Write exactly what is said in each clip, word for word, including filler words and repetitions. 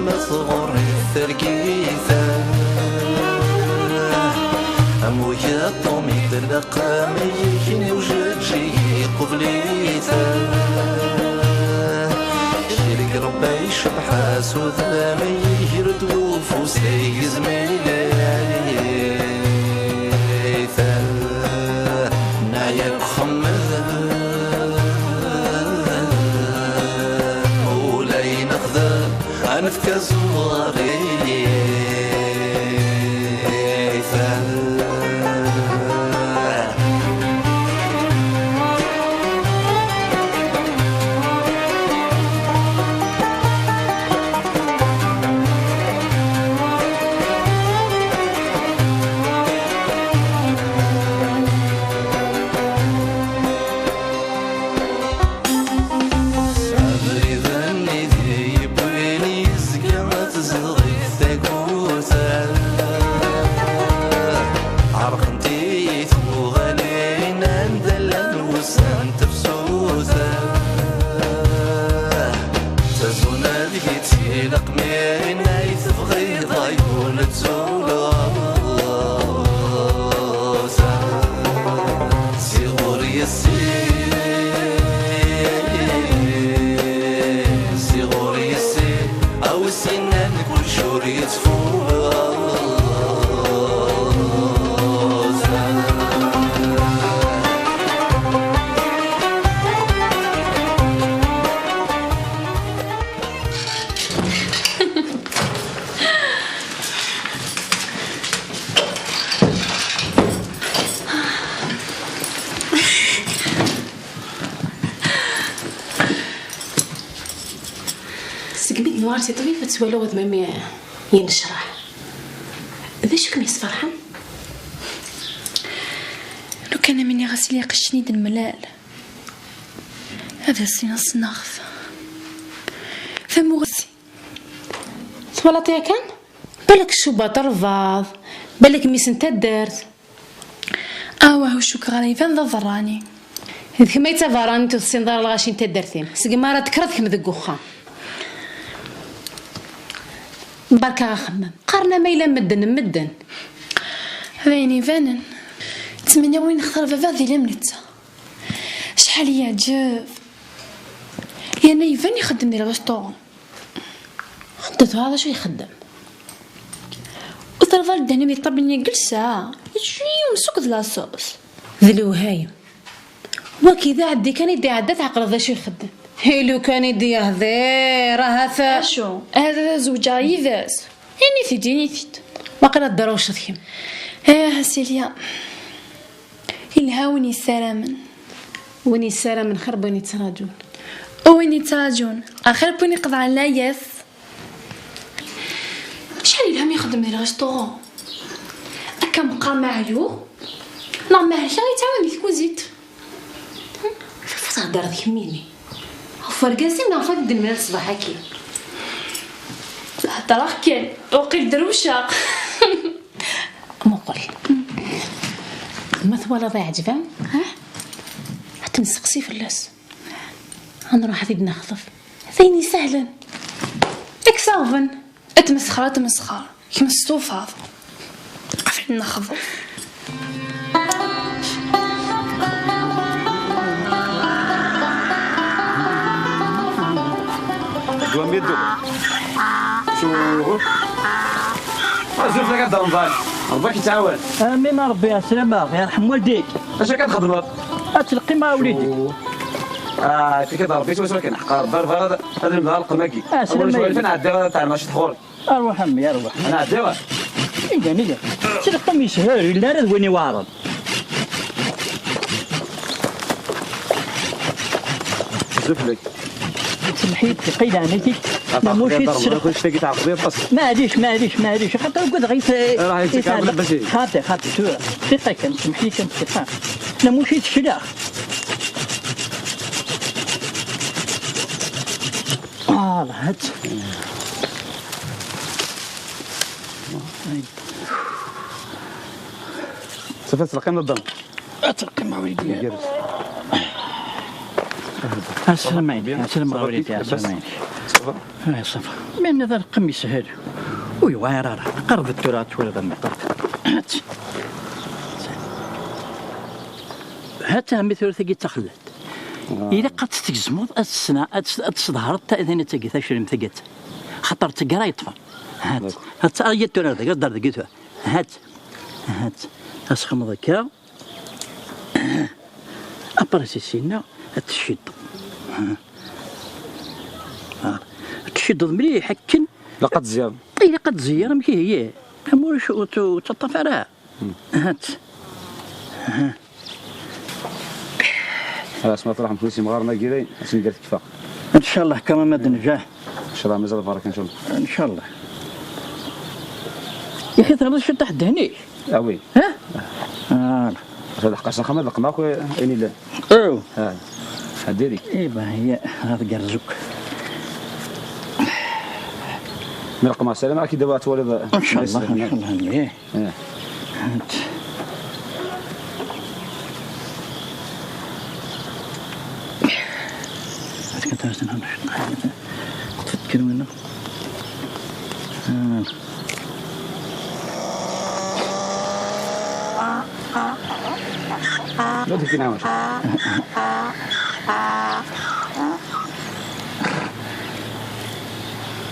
Ma tɣurr-it targit, am ugaṭu mi tlaq, am yigen ujeǧǧig iqubel-it. Kra deg Rebbi icebbeḥ-as udem, iger-d ufus ay yezmilay. Neɛya deg uxemmed, ula i nexdem, ad nefk azemmer i yitran. Abrid-nni d yewwin yezga tezdeɣ-it tagut. Ɛerqent-iyi tuɣalin anda llan wussan n tefsut. Tazuna deg-i d tileqmin ay tebɣiḍ ay ul tzuleḍ. Si ɣur yessi, si ɣur yessi, a wi s-yennan kullec ur yettfuz. Segmi d-nuɣal si ṭṭbib ad twaliḍ udem-im yennecraḥ. D acu i kem-yesferḥen? Lukan am iniɣ-as i lqecc-nni i d-nemlal, ad as-iniɣ ssneɣ-t. Tamuɣli. Twalaḍ yakan? Balak tcubaḍ rrbaḍ, balak mmi-s n taddart. Awah, ur cukkeɣ ara, iban d aberrani. D kemm ay d taberranit ur tessineḍ ara lɣaci n taddart-im. Segmi ara d-tekkreḍ kemm deg uxxam. Berka axemmem. Qqaren ama yella medden n medden. D ayen ibanen. Ttmenniɣ win ixtar baba d yelli am netta. Acḥal i yeɛǧeb. Yerna iban ixeddem di lrestaurant. Xeddet ɣer d acu ixeddem. Ur terḍa ddehn-im yeṭṭabin yeggelsa. Yečči umsuk d laṣus. D lewhayem. Waki d aɛeddi kan i d-iɛedda, tɛeqleḍ d acu ixeddem. Hi lukan i d-yehdir, ahat. Acu? Ahat ad zewǧeɣ yid-s? Ini-t-id, ini-t-id. Waqila tderwceḍ kemm. Eh, a Silya. Ilha win yessaramen. Win yessaramen xir n win yettraǧun. U win yettraǧun, axir n win iqeḍɛen layas. Acḥal yelha mi ixeddem di lrestaurant. Akka meqqar ma ɛyuɣ, neɣ ma helkeɣ yettɛawan di tkuzit. Fu theddreḍ kemmini. Ɣef wergaz-im neɣ ɣef wakken d-nemlal ṣṣbeḥ-agi? Heddreɣ kan, waqil drewceɣ. Muqel. Ma twalaḍ iɛǧeb-am, ha? Ad temseqsi fell-as. Ad nruḥ ad t-id-nexḍef. D ayen isehlen. Ad k-saɣben. Ad tmesxer, ad tmesxer. Kemm testufaḍ. Ɣef nexḍef. Dwam yeddu. Azul fell-ak a Dda Remḍan. Rebbi ad k-yettɛawan. Amin a Rebbi, ɛeslama, yerḥem waldik. Acu akka txedmeḍ? Ad tleqqim a wlidi. Ah, tika d Rebbi swaswa kan, ḥeqqa Rebbi, Rebbi, ad, ad lemdeɣ aleqqem-agi. Ɛeslama. Awal cwal kan ɛeddiɣ ad tɛelmeɣ ciṭ ɣur-k. Arwaḥ a mmi, arwaḥ. Ad ɛeddiɣ. Igan, igan. Ttleqqim yeshel, illa ara d win iweɛren. Azul fell-ak. Semmeḥ-iyi-d, qqil ɛni-k-ik. Namuc i tesleq. Maɛlic, maɛlic, maɛlic. Xaṭer ugadeɣ i t-, i t-, xaṭi, xaṭi, tura. Dqiqa kan, semmeḥ-iyi kan, dqiqa. Namuc i teklax. Ah, la, hats. Safas, lqim d الظلم. Ad tleqqim a wlidi. Igerrez. Aslamayen, aslamayen a wlidi, aslamayen. Ça va? Oui, ça va. Mi nniḍ aleqqem yeshel, ur yewɛir ara. Qerrbet tura ad twaliḍ a mmi, qerrbet. Hat a mmi, tura tagi d taxellalt. Ilaq ad tt-tgezmeḍ, ad tt-, ad tt-, ad tesḍehreḍ ta-, tagi tacrimt-agi. Xaṭer d taggara yeṭṭfen. Hat, hat, ah, yya tura dagi, ad ddar dagi tura. Hat, hat, ad txedmeḍ akka. Après, si sinna, ad tceddeḍ. Ha. Ad tceddeḍ mliḥ akken. Ilaq ad tẓireḍ. Ilaq ad tẓireḍ amek ihi. Am ulac ur t-, ur tettaṭṭaf ara. Hat. Ala, asma truḥ mkul simɣar-nni agi dayen, ad s-nger tekfa. Incallah, kama ma d-njaḥ. Incallah, mazal baraka, incallah. Incallah. Yaxi, teɣliḍ ciṭṭaḥ ddehn-ik? Ah oui. Ha? Ah. Ad ḥqasen axxam, ad leqqmeɣ akk ayen illan. Oh. Ah. Ad diri. Eh ben, ya, هذا قرزوك. Mi leqqmeɣ sslam, ad k-id-awiɣ ad twaliḍ. Incallah, incallah. Eh. Hat. Hat kan tarzan han. Tfetkir wina. Ah. Ur d-kkin ɛawaj.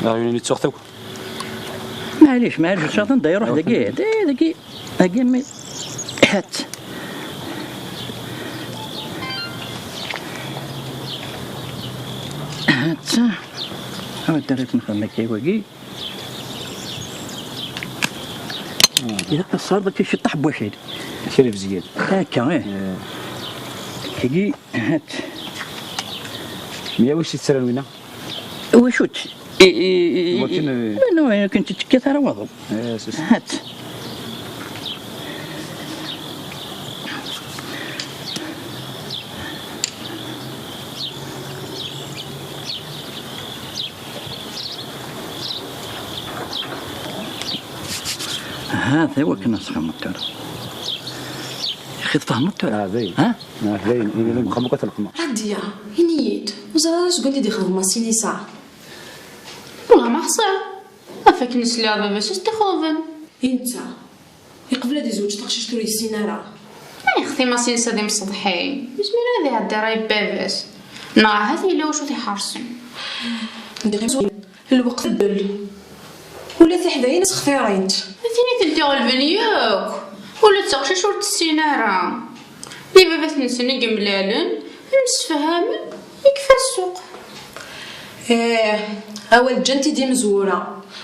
Aɣyul-nni ttuɣ-t akk. Maɛlic, maɛlic, ur ttcaḍen da iruḥ dagi. Dagi, dagi, mi-, hat. Hat. Awi, ddar-it nexdem akka i wagi. Ilaq ad tesɛuḍ akka ciṭṭaḥ n wakal. Kra ibezgen. Akka, eh. Eh. Tagi, hat. Mi awi-tt yettran winna? Wacu-tt? I, i, i, i, Wakken, eh, ma, no, akken tt-tekkat ara waḍu. Eh, c'est ça. Hat. Ha, ta wakken ad txedmeḍ tura. Yaxi tfehmeḍ tura? Ah, dayen. Ha? Ah, dayen, ini-d mxemmeq ad t-leqmeɣ. Radia, ini-yi-d, ur ẓriɣ ara seg wanda i d-ixdem Masinisa. Wellah ma ḥṣiɣ. Ɣef akken sliɣ baba-s i s-t-ixeḍben. I netta? Iqbel ad izweǧ taqcict ur yessin ara. Ay, xti Masinisa d imseḍḥi. Ur yezmir ara ad iɛeddi ṛṛay n baba-s. Neɣ ahat yella wacu t-iḥerṣen. Lweqt ibeddel. Ula tiḥdayin ad sextirint. A tin i tent-iɣelben yakk. Ula d taqcict ur tessin ara. D ibabat-nsen i yemlalen, msefhamen, yekfa ssuq. Ih, awal ǧǧan-t-id imezwura.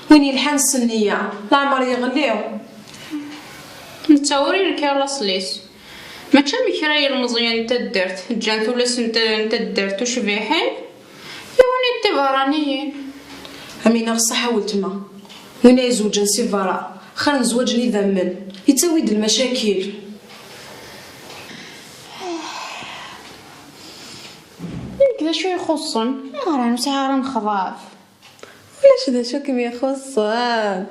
Win yelḥan s nniya, leɛmer yeɣli. Netta ur inkir laṣel-is. Mačči am kra n yilmeẓyen n taddart, ǧǧan tullas n ta-, n taddart tucbiḥin, yiwen i d tiberraniyin. Am inaɣ ṣṣeḥ a weltma. Win ay izewǧen si berra, xir n zzwaǧ n idammen, yettawi-d lmacakil. Nekk d acu ixuṣṣen? Ayɣer ur sɛiɣ ara nnexḍab? Ulac d acu kem-ixuṣṣen.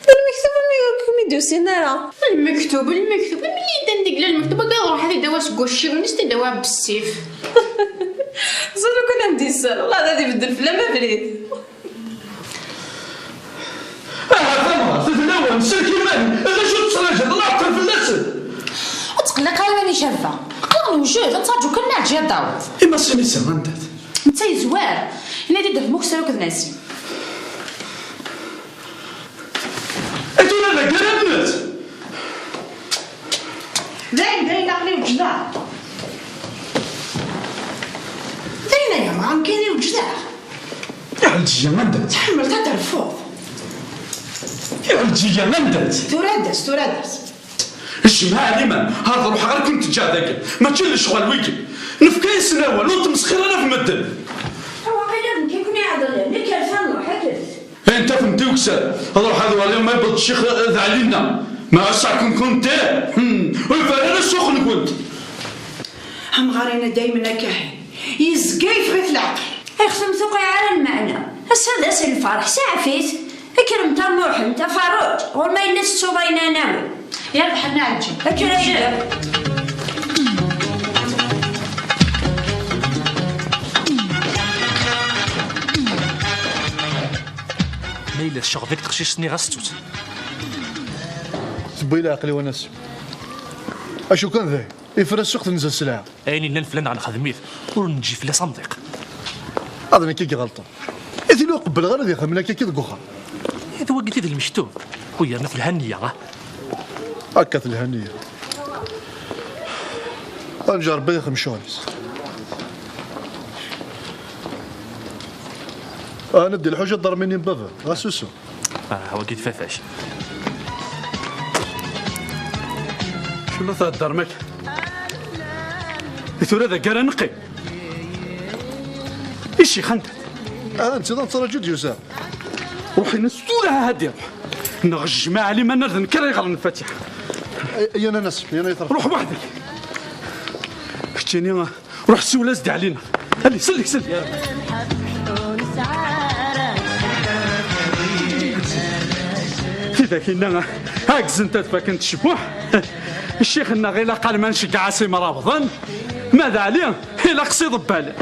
D lmektub umi ur kem-id-usin ara. Lmektub, lmektub, imi yeddan deg la lmektub, akka ad ruḥ ad idawa seg wacciwen-is, ad idawa bessif. Ẓur ukan am d-isser, Allah ad ibeddel fell-am abrid. Aha, tamɣart, d lawan, sellek iman-im, d acu tettraǧuḍ, laɛṭel fell-asen. Ur tqelliq ara iman-ik a baba. Aql-aɣ newjed, ad nettaǧu kan Naɛǧi ad d-taweḍ. I Masinisa, anda-t? Netta yezwar. Ini-d-id ɣef Muktar akked Nasim. Tura d aggara-nnes. Dayen, dayen, aql-i wejdeɣ. Dayen ay amɣar, nekk i wejdeɣ. Iɛelǧiya anda-tt? Tḥemmleḍ ad terfuḍ. Iɛelǧiya anda-tt? Tura d-as, tura d-as. Jmaɛ liman, ha ad ruḥeɣ ar kun-teǧǧeɣ dagi. Mačči d lecɣal wigi. Nefka-yasen awal, ur tmesxir ara ɣef medden. Waqila d nekk i ken-iɛeḍlen, nekk rfan ruḥ, akked. Anta tenti ukessar? Ad ruḥ ad waliɣ ma yewweḍ ccix d Ɛli-nna. Ma ass-a kun kunti, hmm, ur yeffer ara ssuq-nkent. Amɣar-ina daymen akka, yezga yeffeɣ-it leɛqel. Ixtem tuqiɛ ara lmeɛna. Ass-a d ass n lferḥ, saɛef-it. Kkremt a Muḥend, a Ferruǧ, ɣur ma yella tettuḍ ayen ara nawi. Yerbeḥ nna Ɛelǧi. Kker a Ǧǧi. Yella tecɣeb-ik teqcict-nni, ɣas ttut. Tewwi leɛqel-iw a Nassim. Acu kan dahi, ifra ssuq tenza sselɛa. Ayen illan fell-aneɣ nexdem-it, ur neǧǧi fell-as amḍiq. Ad nekk i iɣelṭen. I tili ur qebbleɣ ara ad ixemmel akka-ki deg uxxam. D wagi i d lmektub. U yerna telha nniya, ah. Akka telha nniya. Ad nǧer Rebbi ad ixdem ccɣel-is. Ah, neddi lḥuja ddṛem-ini n baba. Ɣas usu. Ah, wagi d fafac. Cemma theddrem akka? I tura d agar ad neqqim? I ccix anda-t? Ah, netta d nettraǧu d-yusa. Ruḥ ini-as tura ad iruḥ. Neɣ jmaɛ liman ar d nekk ara yeɣren lfatiḥa. Ay, ay, yana Nassim, yana yeṭref. Ruḥ weḥd-k. Keččini, ruḥ siwel-as-d i Ɛli neɣ. Allez, sellek, sellek. Tidak-inna ɛeggzent ad fakent ccbuḥ. Ccix-nneɣ ilaq alma nceggeɛ-as imrabḍen, ma d Ɛli ilaq s iḍebbalen.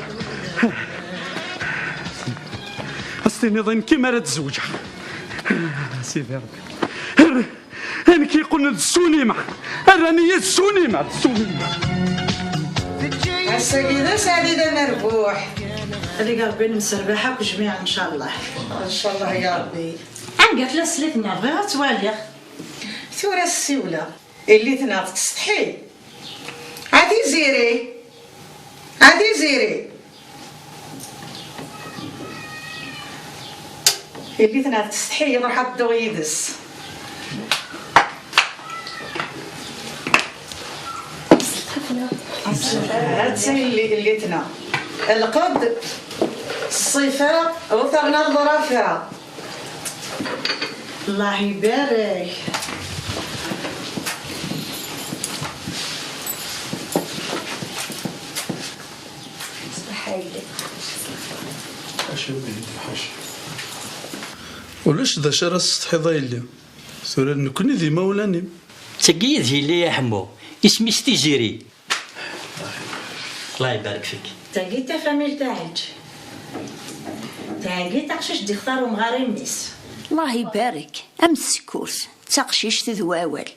Ad s-tiniḍ i nekk mi ara d-zewǧeɣ. Sidi Rebbi. Nekk yeqqnen d Sunima. Rran-iyi d Sunima, d Sunima. Ass-agi d aseɛdi d amerbuḥ. Ad ig Rebbi nemserbaḥ akk jmiɛ, ncallah. Ncallah ya Rebbi. Anga tella teslit n Rebbi, ad twaliɣ. Tura ssiwleɣ. Yelli-tneɣ tettsetḥi. A Tiziri! A Tiziri! Yelli-tneɣ tettsetḥi, ruḥ ad dduɣ yid-s. Hatta yelli-, yelli-tneɣ. Lqed, ṣṣifa, ur terna ḍrafa. Allah ibarek. Ulac d acu ara tessetḥiḍ a yelli. Tura d nekkni d imawlan-im. D tagi i d yelli a Ḥemmu. Isem-is Tiziri. Allah ibarek fik. Tagi d tafamilt Taɛiǧ. Tagi d taqcict d-ixtar umɣar i mmi-s. Allah ibarek. Am tsekkurt, d taqcict d wawal.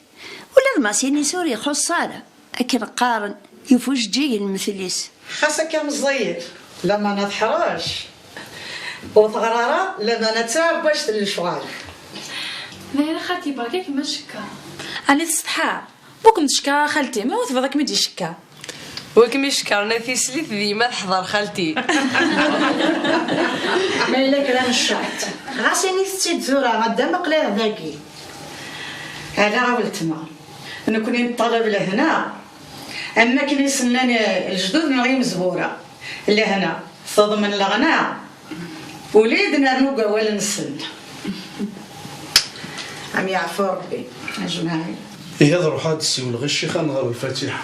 Ula d Masinisa ur ixuṣṣ ara. Akken qqaren, yuf ujeǧǧig n lmetl-is. Xas akka meẓẓiyet, lamana teḥrec. Ur teɣri ara, lamana d taɛebbajt n lecɣal. Dayen a xalti, berka-kem acekkeṛ. Ɛni tsetḥa? Ur kem-tcekker ara xalti, ma ur tebɣiḍ ad kem-id-icekker. Wi kem-icekkren a tislit d yemma teḥḍer xalti. Ma yella kra n cceɛt, ɣas init-tt-id tura, ad d-ameqliɣ dagi. Ala a weltma, nekkni neṭṭalab lehna, am wakken i s-nnan lejdud-nneɣ imezwura. Lehna teḍmen leɣna, ula i d-nernu deg wawal-nsen. Am yeɛfu Rebbi, ajmaɛin. Ihi ad ruḥeɣ ad d-ssiwleɣ i ccix ad nɣer lfatiḥa.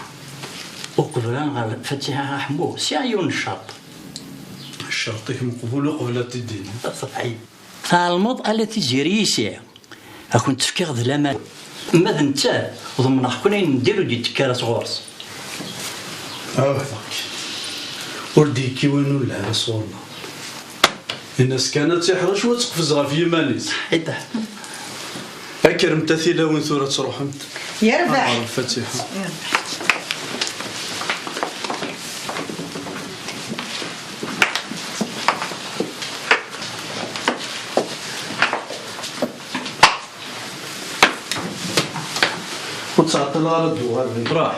Uqbel ad nɣer lfatiḥa a Ḥemmu, sɛiɣ yiwen n ccerṭ. Ccerṭ-ik meqbul uqbel ad t-id-tiniḍ. Ṣebḥi. Tɛelmeḍ ala Tiziri i sɛiɣ. Ad kent-fkeɣ d laman. Ma d nettat, ḍemneɣ-ken ayen n diri ur d-yettekki ara sɣur-s. Ɛuhdeɣ-k. Ur d-yekki wayen ur nelhi ara sɣur-neɣ. Ini-as kan ad tiḥrec u ad teqfez ɣef yiman-is. Ḥiṭ. Kkremt a tilawin tura ad truḥemt. Yerbeḥ. Ad nɣer lfatiḥa. Yerbeḥ. Ur ttɛeṭṭileɣ ara ad d-uɣalen. Ruḥ.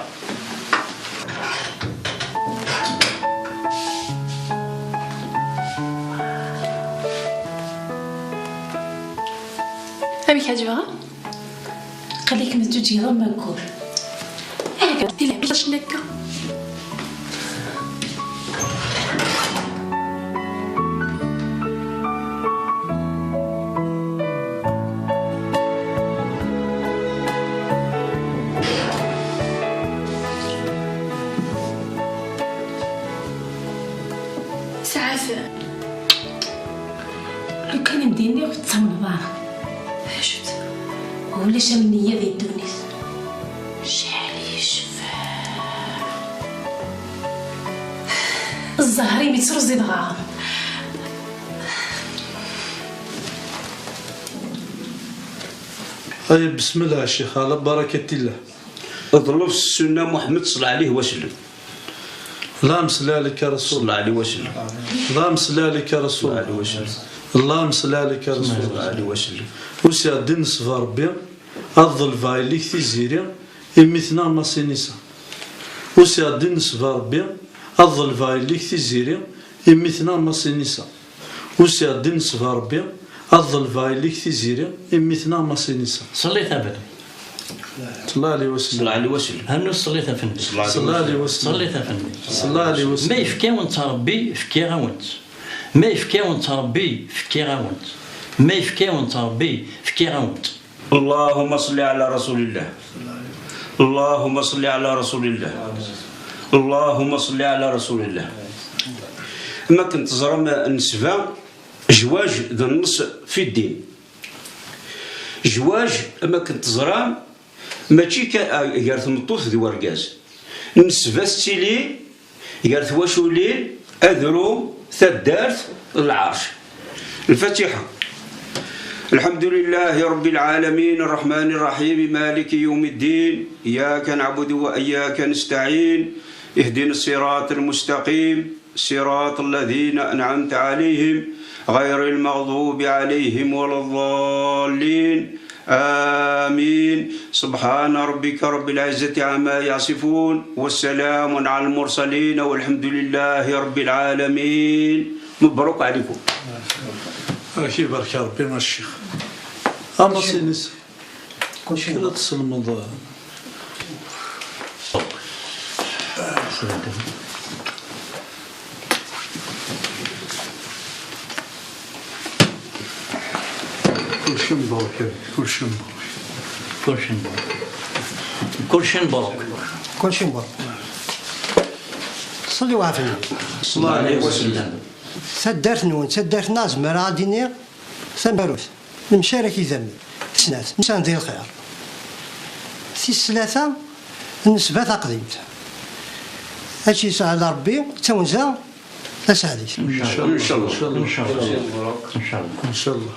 Amek ɛejbeɣ? Aql-ikem teǧǧuǧgeḍ am waggur. Arga di lɛibad akken akka. Sɛat. Lukan am d-iniɣ ur tettamneḍ ara. Acu-tt? Ulac am nniya di ddunit. Cɛel yecfa. Zzher-im yettruẓ-d dɣa. Ay, bismillah, a ccix, ɛla barakatillah. Ḍleb s ssunna Muḥemmed, ṣella ɛlih wa sellem. Allahumma salli ɛlika ya Rasul. Ṣella ɛlih wa sellem. Allahumma salli ɛlika ya Rasul. Ṣella ɛlih wa sellem. Allahumma salli ɛlika ya Rasul. Ṣella ɛlih wa sellem. Usiɣ-d i nnesba Rebbi, ad ḍelbeɣ yelli-k Tiziri, imi tneɣ Masinisa. Usiɣ-d i nnesba Rebbi, ad ḍelbeɣ yelli-k Tiziri, imi tneɣ Masinisa. Usiɣ-d i nnesba Rebbi, ad ḍelbeɣ yelli-k Tiziri, imi tneɣ Masinisa. Ṣellit a baba. Ṣella ɛlih wa sellem. Ṣella ɛlih wa sellem. Rnu ṣellit a fenni. Ṣella ɛlih wa sellem. Ṣellit a fenni. Ṣella ɛlih wa sellem. Ma yefka-wen-tt Rebbi, fkiɣ-awen-tt. Ma yefka-wen-tt Rebbi, fkiɣ-awen-tt. Ma yefka-wen-tt Rebbi, fkiɣ-awen-tt. Allahumma ṣelli ɛla rasulillah. Allahumma ṣelli ɛla rasulillah. Allahumma ṣelli ɛla rasulillah. Am akken teẓram, nnesba, jwaǧ d nneṣ fi ddin. Jwaǧ, am akken teẓram, mačči ka-, gar tmeṭṭut d wergaz. Nnesba tettili gar twaculin, adrum, taddart, d lɛerc. Lfatiḥa. الحمد لله رب العالمين، الرحمن الرحيم، مالك يوم الدين، إياك نعبد وإياك نستعين، اهدنا الصراط المستقيم، صراط الذين أنعمت عليهم، غير المغضوب عليهم ولا الضالين. آمين. سبحان ربك رب العزة عما يصفون، وسلام على المرسلين، والحمد لله رب العالمين. مبروك عليكم. Ad k-ibarek Rebbi a ccix. A Masinisa. Kra tselmeḍ. Kulci mebṛuk, kulci mebṛuk. Kulci mebṛuk. Kulci mebṛuk. Kulci mebṛuk. Ṣelli wa ɛafini. Ṣella ɛlih wa sellem. Taddart-nwen, taddart-nneɣ, zemreɣ ad d-iniɣ tameggarut, nemcarak idammen. Tis snat, nesɛan di lxir. Tis tlata, nnesba taqdimt. Ad tt-yesɛu Rebbi d tawenza taseɛdit. Ncallah. Ncallah. Ncallah. Ncallah.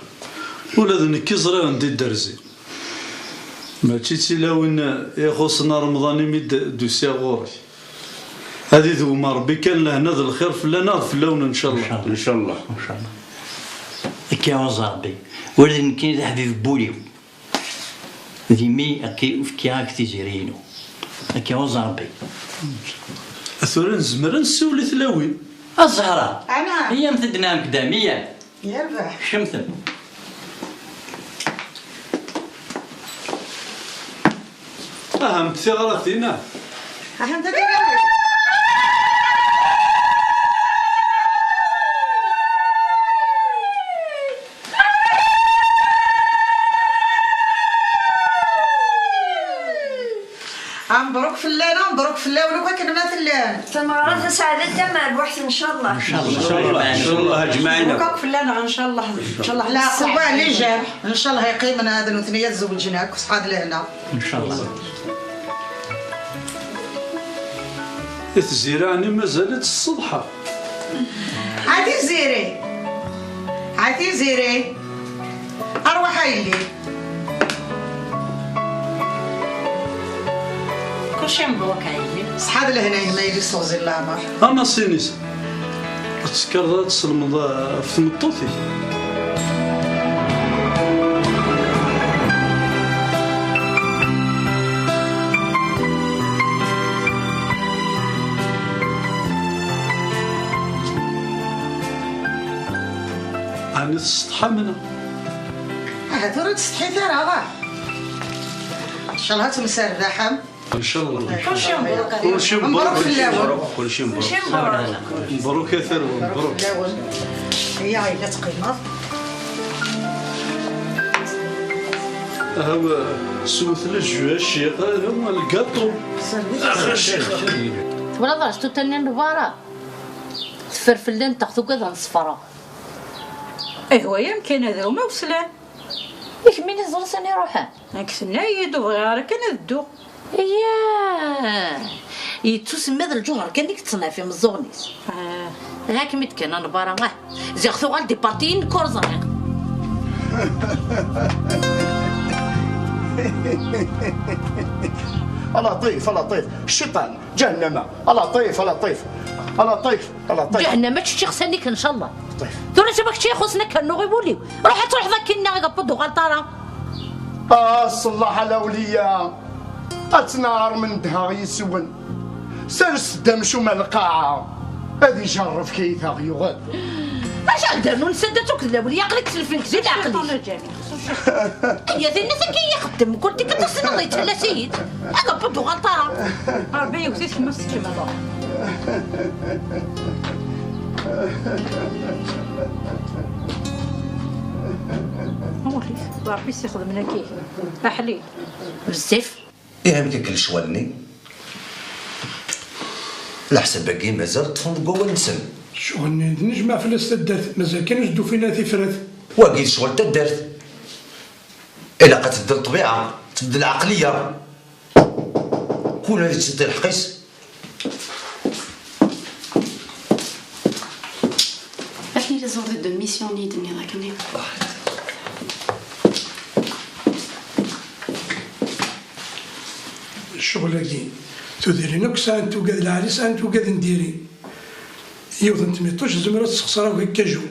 Ula d nekk i ẓriɣ anda i d-terzi. Mačči d tilawin ixuṣṣen a Remḍan imi d-, d-usiɣ ɣur-k. Ad idewwem Rebbi kan lehna d lxir fell-aneɣ d fell-awen, ncallah. Ncallah. Ncallah. Akka iɛuẓ Rebbi. Ula d nekkini d aḥbib n wul-iw. D imi akka i fkiɣ-ak tiziri-inu. Akka iɛuẓ Rebbi. A tura nezmer ad nessiwel i tlawin. A Zahra! Ana! Iyyamt-d neɣ nekk d Amiya. Yerbeḥ. Kecmet-d. Ahamt tiɣratin-a. Ahamt tiɣratin-a. Ah, mebruk fell-aneɣ, mebruk fell-awen akk akken ma tellam. Tameɣra tasaɛdant tamerbuḥt, ncallah. Ncallah, ncallah, ncallah, ajmaɛin. Mebruk akk fell-aneɣ, ncallah. Ncallah, la quwwa, les jeunes. Ncallah yeqqimen ad nutni ad zewǧen akk, ṣṣeḥḥa d lehna. Ncallah. I Tiziri ɛni mazal-itt s ṣṣeḍḥa? A Tiziri! A Tiziri! Arwaḥ a yelli! Kulci mebruk a yelli. Ṣṣeḥḥa d lehna-inem a yelli s teɣzi n leɛmer. A Masinisa, ur tettsekkiṛeḍ ara ad tselmeḍ ɣef tmeṭṭut-ik? Ɛni tessetḥam neɣ? Ahat ur d-tsetḥit ara, ɣah. Ncallah ad temserbaḥem. Ncallah. Kulci mebruk. Kulci mebruk. Mebruk fell-awen. Kulci mebruk. Mebruk a tarwa, mebruk. Fell-awen. Iyya, iyya, teqqimeḍ. Aha, swet le jus a ccix, aha, lgaṭu. Twalaḍ astuta-nni n lbara? Teffer fell-anteɣ, tugad ad neṣfeṛ. Ihwa-yam kan ad awma uslan. I kemmini teẓriḍ sani ruḥen? Nekk tenna-yi-d ur bɣiɣ ara kan ad dduɣ. Iyah! Yettusemma d lǧuher kan i yettnaf imeẓẓuɣen-is. Ah. Akken mi d-kkan anbara, ah, ziɣ tuɣal d ipartiyen nekk ur ẓriɣ. A Laṭif, a Laṭif, cciṭan, ǧahennama, a Laṭif, a Laṭif, a Laṭif, a Laṭif. Ǧahennama ad tečč iɣsan-ik, ncallah. Laṭif. Tura tama kečč ixuṣṣen ad k-rnuɣ i wul-iw. Ruḥ ad truḥeḍ akkin-nni, a Gabbu, ur d-uɣaleḍ ara. Ah, ṣṣellaḥ a lawliya, ad tneɛrem ndheɣ yis-wen. Serset-d amcum ar lqaɛa, ad ijerreb kayt aɣ-yuɣal. Acu ara d-rnun saddat akked lawliya, aql-ik tleflek di leɛqel-ik. Aya dinna akka i ixeddem, kul tikkelt ad s-tiniḍ yetthallas-iyi-d. Ad d-uɣaleḍ ara. Ṛebbi yewwet-it kemma s tkemleḍ. Ṛebbi s-ixedmen akka-yi. Aḥlil. Bezzaf. Ihi amek akka lecɣal-nni? Leḥsab-agi mazal ṭṭfen deg wawal-nsen. Ccɣel-nni d nejmaɛ fell-as taddart, mazal kan ur s-d-ufin ara tifrat. Wagi d ccɣel n taddart. Ilaq ad teddu ṭṭbiɛa, tbeddel lɛeqliya. Kul ad yettseṭṭi lḥeqq-is. Acu i les ordres de mission i d-tenniḍ akken? Ccɣel-agi, tudrin akk sɛant ugad lɛali, sɛant ugad n diri. Yiwet n tmiṭuct tezmer ad tessexṣer akk akkaju.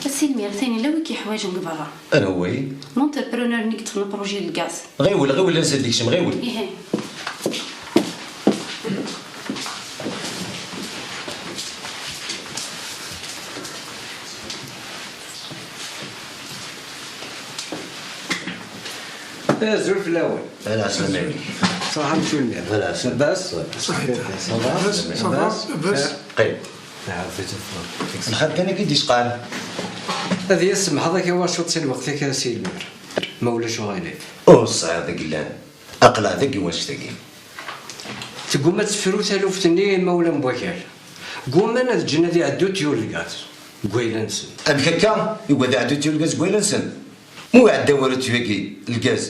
A Si Lmir, atan yella wi k-yeḥwaǧen deg berra. Anwa? L'entrepreneur-nni i yeṭṭfen apṛuji n lgaz. Ɣiwel, ɣiwel, ansa d-ikcem, ɣiwel. Ihi. Azul fell-awen. Ala, slamik. Ṣaḥa, monsieur le maire. Ala, slamik. Labas? Ṣaḥit. Ça va? Labas, ça va? Labas? Labas? Qim. Lxir kan i k-id-isqan. Ad iyi-tsemḥeḍ akka war cwiṭ si lweqt-ik a Si Lmir, ma ulac uɣilif. Ur sɛiɣ deg llan. Aql-aɣ dagi wanect-agi. Tegguma ad tefru taluft-nni imawlan n wakal. Gguman ad ǧǧen ad iɛeddu tuyau n lgaz deg wayla-nsen. Amek akka? Yugad iɛeddu tuyau n lgaz deg wayla-nsen? Ma ur iɛedda wara tuyau-agi n lgaz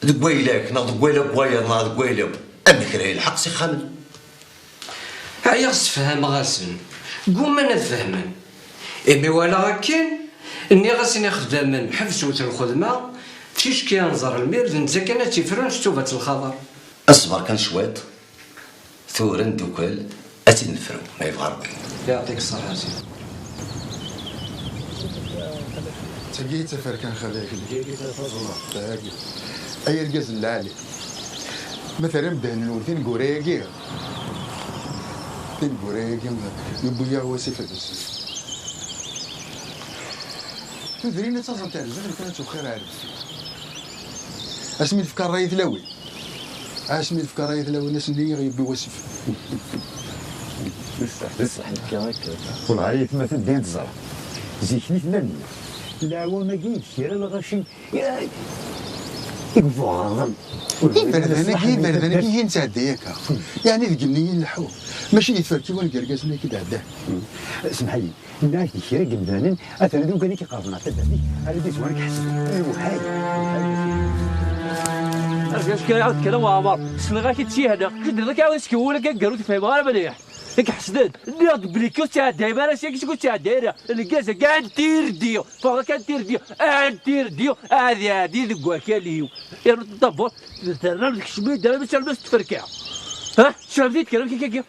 deg wayla-k, neɣ deg wayla n wayeḍ, neɣ deg wayla-w, amek ara yelḥeq s ixxamen? Ɛyiɣ ssefhameɣ-asen. Gguman ad fehmen. Imi walaɣ akken, nniɣ-asen ixeddamen, ḥebsewt lxedma, ticki ad nẓer lmir, d netta kan ad tt-ifrun s tubat lxaḍer. Ṣber kan cwiṭ, tura neddukel, ad tt-id-nefru, ma yebɣa Rebbi. Yeɛṭik ṣṣeḥḥa a sidi. Tagi i d taferka n xali Akli. Tagi. Ay argaz n lɛali. Ma terram ddehn-nwen tineggura-agi, tineggura-agi, yewwi-yaɣ wasif ad as-, tudrin ad taẓent ar zdat, lukan ad tuxir ar deffir. Asmi tefka ṛṛay i tlawin. Asmi tefka ṛṛay i tlawin, ass-nni i ɣ-yewwi wasif. D ṣṣeḥ, d ṣṣeḥ. Nekka akka. Wellah, ay atma, taddayt teẓra. Zik-nni tella nniya. Leɛwam-agi d kra lɣaci. Iberdan-agi, iberdan-agi i nettɛedday akka. Yeɛni deg-nni i nleḥḥu. Mačči di tferkiwin n yergazen-agi i d-ɛeddan. Semḥ-iyi, nniɣ-ak-d kra n yemdanen, atan d umkan i k-iqerben ɣer taddart-ik, ara d-izwar ad k-ḥesben. Lewḥay, lewḥay. Argaz, kra, kra, Waɛmer. Ssneɣ-ak-id sihna. Kečč d-, d-, ur fhimeɣ ara mliḥ. I iḥesden, nniɣ-d belli ur ttɛedday ara, seg ur ttɛedday ara. Lgaz-agi antirdi, ffɣeɣ-ak antirdi, antirdi, ad iɛeddi deg wakal-iw. Yernu tabur, terram tkecmem-d armi s tferka. Ha? Tecfam-t-id kan amek akka-agi?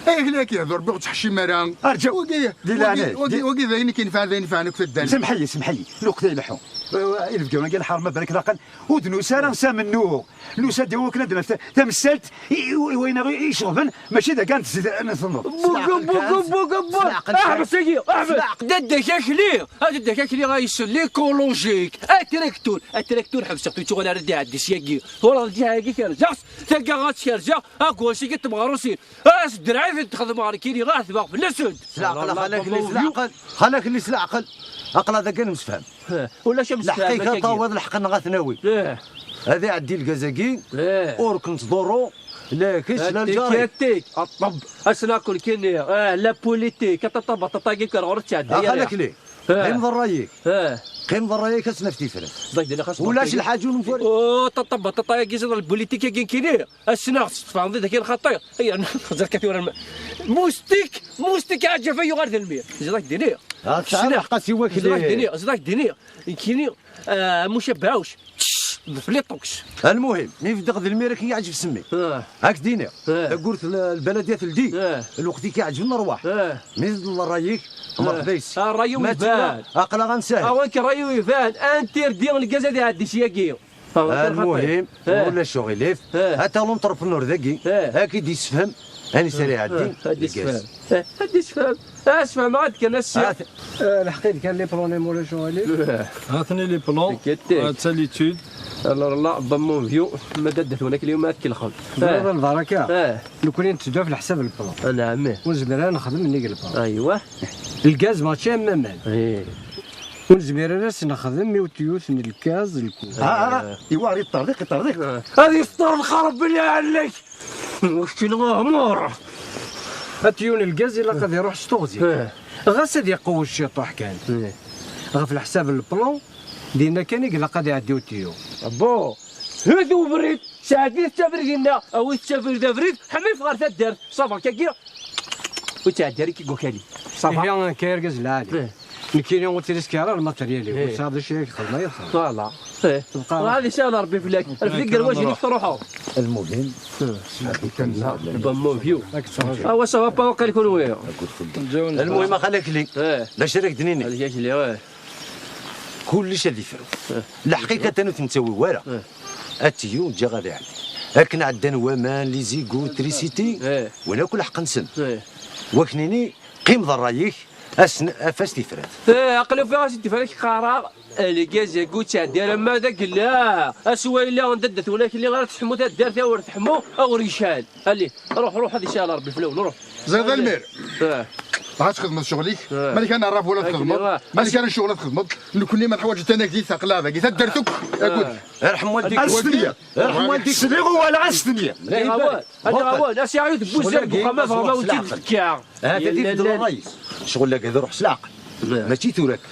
Ayɣer akka i yehder, ur ttḥeccim ara. Arǧu. Wagi, di leɛnaya-k, wagi, wagi d ayen i k-yenfɛen, d ayen yenfɛen akk taddart. Semḥ-iyi, semḥ-iyi, lweqt ay leḥḥu. Eh, inebgawen-agi lḥerma, balak laqen, ur d-nusi ara s amennuɣ. Nusa-d i wakken ad d-naf ta-, tamsalt i, i, i wayen i iceɣben, mačči d akka ad tezzi-, ad tenneḍ. Buga, buga, buga, buga. Aḥbes-agi, aḥbes. Dadda-k akli, a dadda-k akli, a yessel l'écologique. Atraktur, atraktur ḥebseɣ-t, ur yettuɣal ara d-iɛeddi syagi. Tura d-iɛeddi kerzaɣ-t, taggaɣ ad tt-kerzeɣ, agwas-agi n temɣarusin. As ddreɛ i t-xedmeɣ nekkini, ɣa tbeɣ fell-asen. S leɛqel, xalak-nni, s leɛqel. Xalak-nni, s leɛqel. Aql-aɣ dagi nemsefham. Eh, ulac amsefham. Lḥeqq-ik a tawiḍ, lḥeqq-nneɣ ad t-nawi. Eh. Ad iɛeddi lgaz-agi, eh, ur k-nettḍurru, la kečč, la lǧar-ik. Attik, attik, aṭṭeb, asnakul kini, eh, la politique, aṭaṭa baṭaṭa-agi kker ɣur-s ttɛedday. Axalak-nni. Qim d ṛṛay-ik. Qim d ṛṛay-ik, ad s-naf tifrat. Ulac lḥaǧa ur nfari. Oh, taṭabba, taṭaya, giz, la politique-agi kini. Ass-a, ɣas tfehmeḍ daki lxaṭi. Ay, xẓer-k tura. Mustik, mustik, ɛǧab, ay yuɣal d lmir. Ziḍ ak-d-iniɣ. Ah, tesɛa lḥeqq, a si wakli. Ziḍ ak-d-iniɣ, ziḍ ak-d-iniɣ. Kini, ah, mucabaɛuc. Ḍfel i ṭṭuks. Almuhim, mi beddeɣ d lmir akken yeɛǧeb semmi. Ah. Ad k-d-iniɣ, ah, tagurt l-, lbaladiya teldi, ah, lweqt i k-iɛeǧben ṛwaḥ. Ah. Mi tḍelleḍ ṛṛay-ik, ah, merḥba yes-k. Ah, ṛṛay-iw iban. Aql-aɣ ad nsahel. Ah, wa-k ṛṛay-iw iban. Interdit lgaz ad iɛeddi syagi. Ah, wa-k almuhim, ah, ulac uɣilif. Ah. Ata l'entrepreneur dagi, ah, ad k-id-yessefhem, ansi ara iɛeddi lgaz. Ah, ad d-yessefhem. Eh, ad d-yessefhem. Ah, sfehmeɣ-ak-d kan ass-a. Ah, t- Ah, lḥeqq-ik kan les plans, ma ulac uɣilif. Ha-ten-i les plans. Inquiété. Ah, d ta l'étude. Alors là, bon, mon vieux, ma d addat-wen akli ma ad tkellxem. Ẓriɣ, eh, d lbaraka. Eh. Nekkni netteddu ɣef leḥsab n le plan. Ah, naɛam. Ur nezmir ara nexdem nnig le plan. Aywa. Lgaz mačči am waman. Eh. Ur nezmir ara ad s-nexdem i utiyut n lgaz, lku. Ah, ah, ah. Iwa, yeṭṭerḍiq, yeṭṭerḍiq. Eh. Ad yefṭer lxerb belli ɛellek. Ur keččini a Ɛmur. Atiyun lgaz ilaq ad iruḥ s teɣzi. Eh. Ɣas ad iqewwec ciṭuḥ kan. Eh. Ɣef leḥsab n leplan, dinna kan i ilaq ad iɛeddi utiyu. Abo, hut ubrid, sɛeddi-t abrid-inna, awi-t abrid, abrid, ḥmif ɣer taddart, ṣaber kagi, ur ttɛeddi ara ki wakali. Ṣaber. Ihi, akka argaz lɛali. Eh. Nekkini ur ttriskeɣ ara lmateryal-iw. Eh. Ur tesɛiḍ d acu i ak-xedmeɣ, i xedmeɣ. Voilà. Eh. Tebqa. Ɣad isɛa Ṛebbi fell-ak. Rfik gar wajhi-k truḥeḍ. Lmuhim. Bon, mon vieux. Ah, wa, ça va pas, waqil kunwi. Lmuhim, a xali Akli. Eh. D acu ara k-d-nini? Xali Akli, eh. Kullec ad ifru. Eh. Lḥaqiqa, atan ur t-nettawi wara. Eh. Atiyu, ǧǧiɣ ad iɛeddi. Akken ɛeddan waman, les égouts, trisiti, eh, win akk lḥeqq-nsen. Eh. Waknini, Qqim d ṛṛay-ik, ass-n, af-as tifrat. Eh, aql-i ufiɣ-as-d tifrat, qqareɣ, eh, lgaz-agi ur ttɛeddi ara ma d agella. Aswayla n dadda-twen Akli ara teḥmu taddart, awer teḥmu, awer yecɛel. Allez, ruḥ, ruḥ, ad yecɛel Ṛebbi fell-awen, ruḥ. Ẓriɣ d almir. Eh. Ad txedmeḍ ccɣel-ik, eh, ma d kan ṛṛabu la txedmeḍ, eh, ma d kan ccɣel la txedmeḍ, nekkni ma neḥwaǧ tanagdit, aql-aɣ dagi, taddart akk, eh, akked. Arḥem waldik. Arḥem waldik. Sliɣ uwalaɣ, ad s-tenniḍ. Sliɣ awal. Ad aɣ-awal, a si Ɛyud, buzzer deg uxxam, ad ɣer ma ur tt-id-tekka. Ahat ad ibeddel ṛṛay-is. Ccɣel-agi ad iruḥ s leɛqel. Mačči tura akka.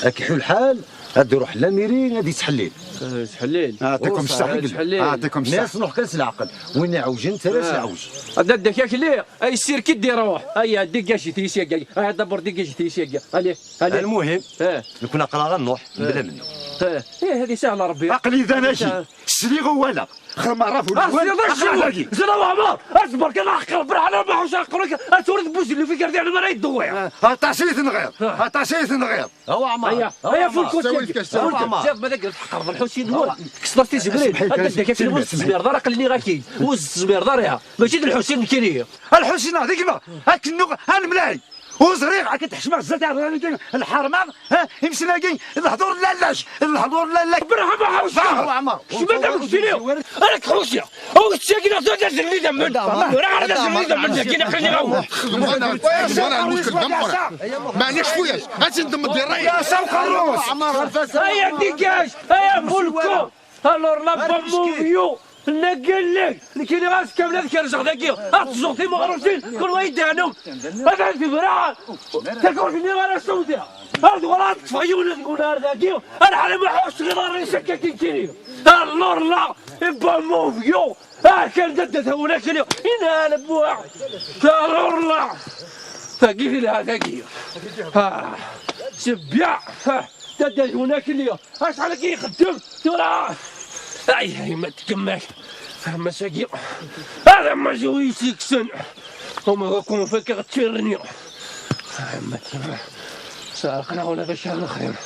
Ad k-iḥu lḥal, ad iruḥ lamiri, ad yettḥellil. Eh, yettḥellil. Ah, t'es comme ça. Yettḥellil. Ah, t'es comme ça. Mais ad nruḥ kan s leɛqel. Win iɛewjen, terra s leɛwej. Ad d-ak Akli, ay ssirk i d-iruḥ. Ay, dégagez-it, isyagi. Ay, d'abord, dégagez-it, isyagi. Allez, allez. Almuhim, eh, nekkni aql-aɣ ad nruḥ, eh, mebla mennu. Eh, eh, ad isahel Ṛebbi. Aql-i da naki. Eh. Sliɣ uwalaɣ. Xdem aṛaf. Ah, ur sliɣ acemma. Zila Waɛmer, asber kan, aḥeqq Ṛebbi, ḥala ma ḥuc aqerru-k, ad turiḍ buzelluf igerdan ma ara yedduwiɛ. Ah, aṭas i tenɣiḍ, ah, aṭas i tenɣiḍ. A Waɛmer, aya, a aya, Waɛmer. Fulku, sawi-d, sawi-d. Fulku, ma d agret tḥeqreḍ Lḥusin-nwen, kkseḍ-as tizemrin. Ad d-ak akli, ur tezmireḍ ara, aql-i akid, ur tezmireḍ ara. Mačči d Lḥusin nekkini. A Lḥusin, d gma, akken nuɣ, a nemlay. Ur ẓriɣ, akken teḥcmeɣ zdat iɛeḍḍan-agi, lḥerma, ha, imesla-agi, d lehdur n lallac, d lehdur n lallac. Berham aḥewc! Berham, Ɛmer. Kecmet am keččini! Ara k-ḥusseɣ! Aw, keččagi neɣ tura d azelli d amen! Ur ara d azelli d amen, dagi neɣ xini ɣawen! Xdem ɣana, xdem ɣana lmuckil d ameqqran. Meɛna cfu-yas, ad tt-ndemmeḍ di ṛṛay. Ay, a dégage! Ay, a Fulku! Alors là, bon, mon vieux, nna galleg, nekkini ɣas kamel ad kerzeɣ dagi, ad teẓẓuɣ timeɣrusin, kunwi ay d-teɛnum. Ad tebra takurt-nni ara sewdiɣ. Ad uɣaleɣ ad ṭṭfeɣ yiwen ad guna ar dagi, ad ḥala ma ḥusseɣ iḍarren-is akka kikini. Alors là, bon, mon vieux, ah, kan dadda tawla kini, ina ala buwa. Alors là, tagi telha tagi. Ah, sebbiɛ, ah, dadda tawla kini. Acḥal akka ixeddem tura? Ay, ay, ma tkemmel. Ama sagi, ad ama zwi siksen. Uma d akun fakiɣ tirni. Ama tkemmel. Sarqna wala d acu ara nexdem.